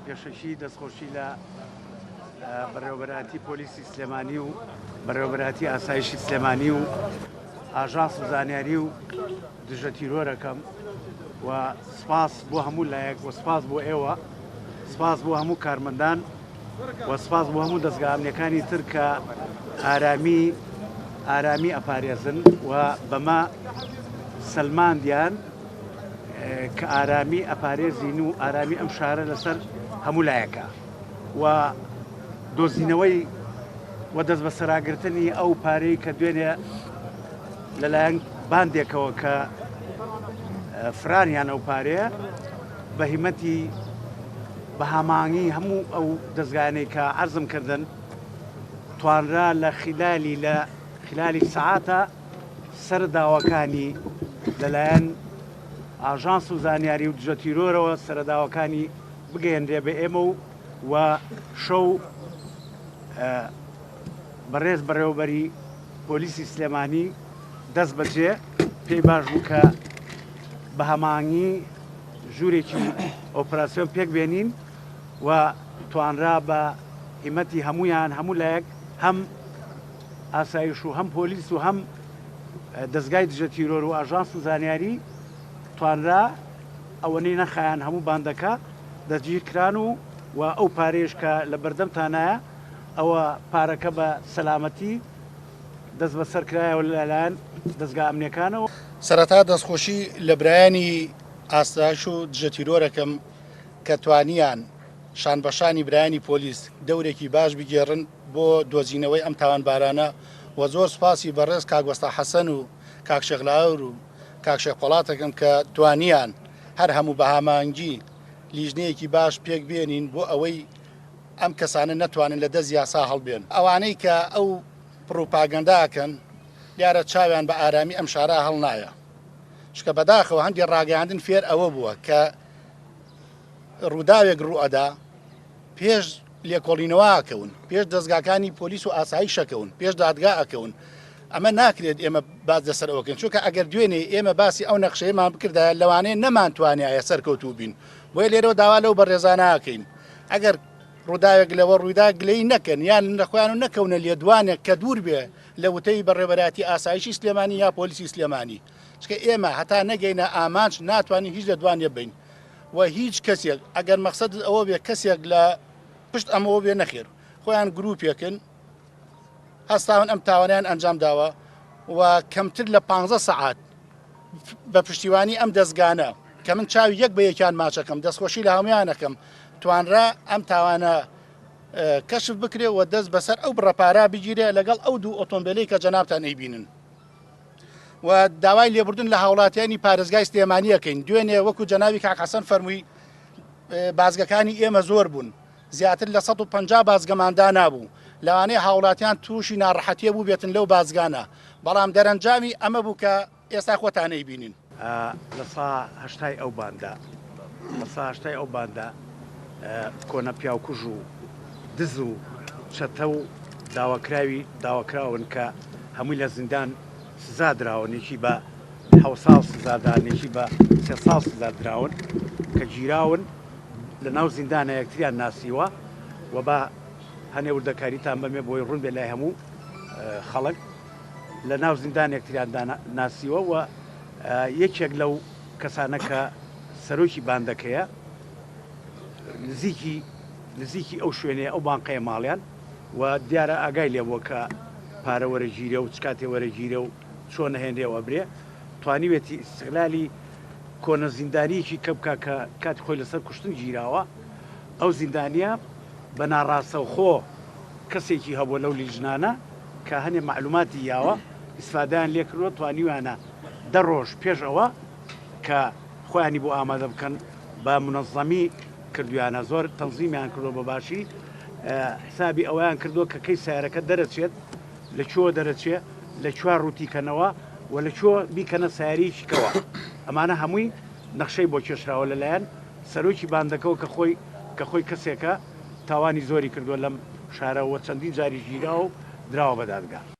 پێشەکی دەستخۆشی لە بەڕێوەبەرایەتی پۆلیسی سلێمانی و بەڕێوەبەرایەتی ئاسایشی سلێمانی و ئاژانس و زانیاری و دژە تیرۆرەکەم و سپاس بۆ هەموو لایەک و سپاس بۆ ئێوە سپاس بۆ هەموو کارمەندان و سپاس بۆ هەموو دەزگا ئەمنیەکانی تر کە ئارامی ئارامی ئەپارێزن و بەمە سەلماندیان کە ئارامی ئەپارێزین و ئارامی ئەم شارە لەسەر هەموو لایەکە و دۆزینەوەی و دەست بەسەراگرتنی ئەو پارەی کە دوێنێ لەلایەن باندێکەوە کە فرانیان ئەو پارەیە بە هیمەتی بە هامانگی هەموو ئەو دەزگانەی کە عەرزم کردن توانرا لە خلالی لە خلالی سەعاتە سەر داواکانی لەلایەن ئاژانس و زانیاری و دژە تیرۆرەوە سەرەداوەکانی بگەیەنرێ بە ئێمە و و شەو بەڕێز بەڕێوەبەری پۆلیسی سلێمانی دەست بەجێ پێی باش بوو کە بە هەماهەنگی ژوورێکی ئۆپراسیۆن پێک بێنین و توانرا بە هیمەتی هەمویان هەموو لایەک هەم ئاسایش و هەم پۆلیس و هەم دەزگای دژە تیرۆر و ئاژانس و زانیاری توانرا ئەوەنەی نەخایان هەموو باندەکە دەستگیر کران و و ئەو پارەیەش کە لە بەردەمتانایە ئەوە پارەکە بە سەلامەتی دەست بەسەر کرایەوە لەلایەن دەزگا ئەمنیەکانەوە. سەرەتا دەستخۆشی لە برایانی ئاسایش و دژە تیرۆر ئەکەم کە توانیان شانبەشانی برایانی پۆلیس دەورێکی باش بگێڕن بۆ دۆزینەوەی ئەم تاوانبارانە و زۆر سوپاسی بەڕێز کاک وەستا حەسەن و کاک شێخ لاهور و کاک شێخ پۆڵات ئەکەم کە توانیان هەر هەموو بە هاماهەنگی لیژنەیەکی باش پێک بێنین بۆ ئەوەی ئەم کەسانە نەتوانن لە دەست یاسا هەڵبێن. ئەوانەی کە ئەو پڕوپاگەندە ئەکەن دیارە چاویان بە ئارامی ئەم شارە هەڵنایە، چونکە بەداخەوە هەندێ ڕاگەیاندن فێر ئەوە بووە کە ڕووداوێک ڕووئەدا پێش لێکۆڵینەوە ئەکەون، پێش دەزگاکانی پۆلیس و ئاسایش ئەکەون، پێش دادگا ئەکەون. ئەمە ناکرێت ئێمە باس لەسەر ئەوە بکەین، چونکە ئەگەر دوێنێ ئێمە باسی ئەو نەخشەیەمان بکردایە لەوانەیە نەمانتوانیایە سەرکەوتوو بین. بۆیە لێرەوە داوا لەو بەڕێزانە ئەکەین ئەگەر ڕووداوێک لەوە ڕوویدا گلەیی نەکەن یان لە خۆیان و نەکەونە لێدوانێک کە دوور بێ لە وتەی بەڕێوەبەرایەتی ئاسایشی سلێمانی یا پۆلیسی سلێمانی چونکە ئێمە هەتا نەگەینە ئامانج ناتوانین هیچ لێدوانێ بین و هیچ کەسێک ئەگەر مەقسەدت ئەوە بێ کەسێک لە پشت ئەمەوە بێ نەخێر خۆیان گروپێکن هەستاون ئەم تاوانیان ئەنجام داوە و کەمتر لە 15 سەعات بە پشتیوانی ئەم دەزگانە کە من چاوی یەک بە یەکیان ماچەکەم دەستخۆشی لە هەمویانەکەم توانرا ئەم تاوانە کەشف بکرێ و دەست بەسەر ئەو بڕە پارە بگیرێ لەگەڵ ئەو دوو ئۆتۆمبیلەی کە جەنابتان ئەیبینن و داوای لێبوردن لە هاوڵاتیانی پارێزگای سلێمانیەکەین دوێنێ وەکو جەنابی کاک حەسەن فەرمووی بازگەکانی ئێمە زۆر بوون زیاتر لە 150 بازگەمان دانابوو لەوانەیە هاوڵاتیان تووشی ناڕەحەتیە بوو بێتن لەو بازگانە بەڵام دەرەنجامی ئەمە بوو کە ئێستا خۆتان ئەیبینن. لە سا هەشتای ئەو باندە لە سا هەشتای ئەو باندە کۆنە پیاوکوژ و دز و چەتە و داواکراوی داواکراون کە هەمووی لە زیندان سزا دراون یەکی بە حەوت ساڵ سزا دان یەکی بە سێ ساڵ سزا دراون کە گیراون لە ناو زیندانە یەکتریان ناسیوە و بە هەنێ وردەکاریتان بەمێ بۆی ڕوون بێ لای هەموو خەڵک لە ناو زیندان یەکتریان ناسیوە و یەکێک لەو کەسانە کە سەرۆکی باندەکەیە نزیکی نزیکی ئەو شوێنەیە ئەو بانقەیە ماڵیان و دیارە ئاگای لێ بووە کە پارە وەرەگیرێ و چ کاتێ وەرەگیرێ و چۆن ئەهێنرێ و ئەبرێ توانیوێتی ئیستغلالی کۆنە زیندانیەکی کە بکا کە کاتی خۆی لەسەر کوشتن گیراوە ئەو زیندانیە بە ناڕاستەوخۆ کەسێکی هەبووە لەو لیژنانە کە هەنێ مەعلوماتی یاوە ئیسفادەیان لێکردووە توانیویانە دە ڕۆژ پێش ئەوە کە خۆیانی بۆ ئامادە بکەن بە منەزەمی کردویانە زۆر تەنزیمیان کردووە بە باشی حسابی ئەوەیان کردووە کە کەی سیارەکە دەرەچێت لە کوێوە دەرەچێ لە کوێ ڕووتی کەنەوە و لە کوێ بیکەنە سیارەیەکی کەوە ئەمانە هەمووی نەخشەی بۆ کێشراوە لەلایەن سەرۆکی باندەکەوە کە خۆی کە خۆی کەسێکە تاوانی زۆری کردووە لەم شارە و چەندین جاریش گیراوە و دراوە بە دادگا.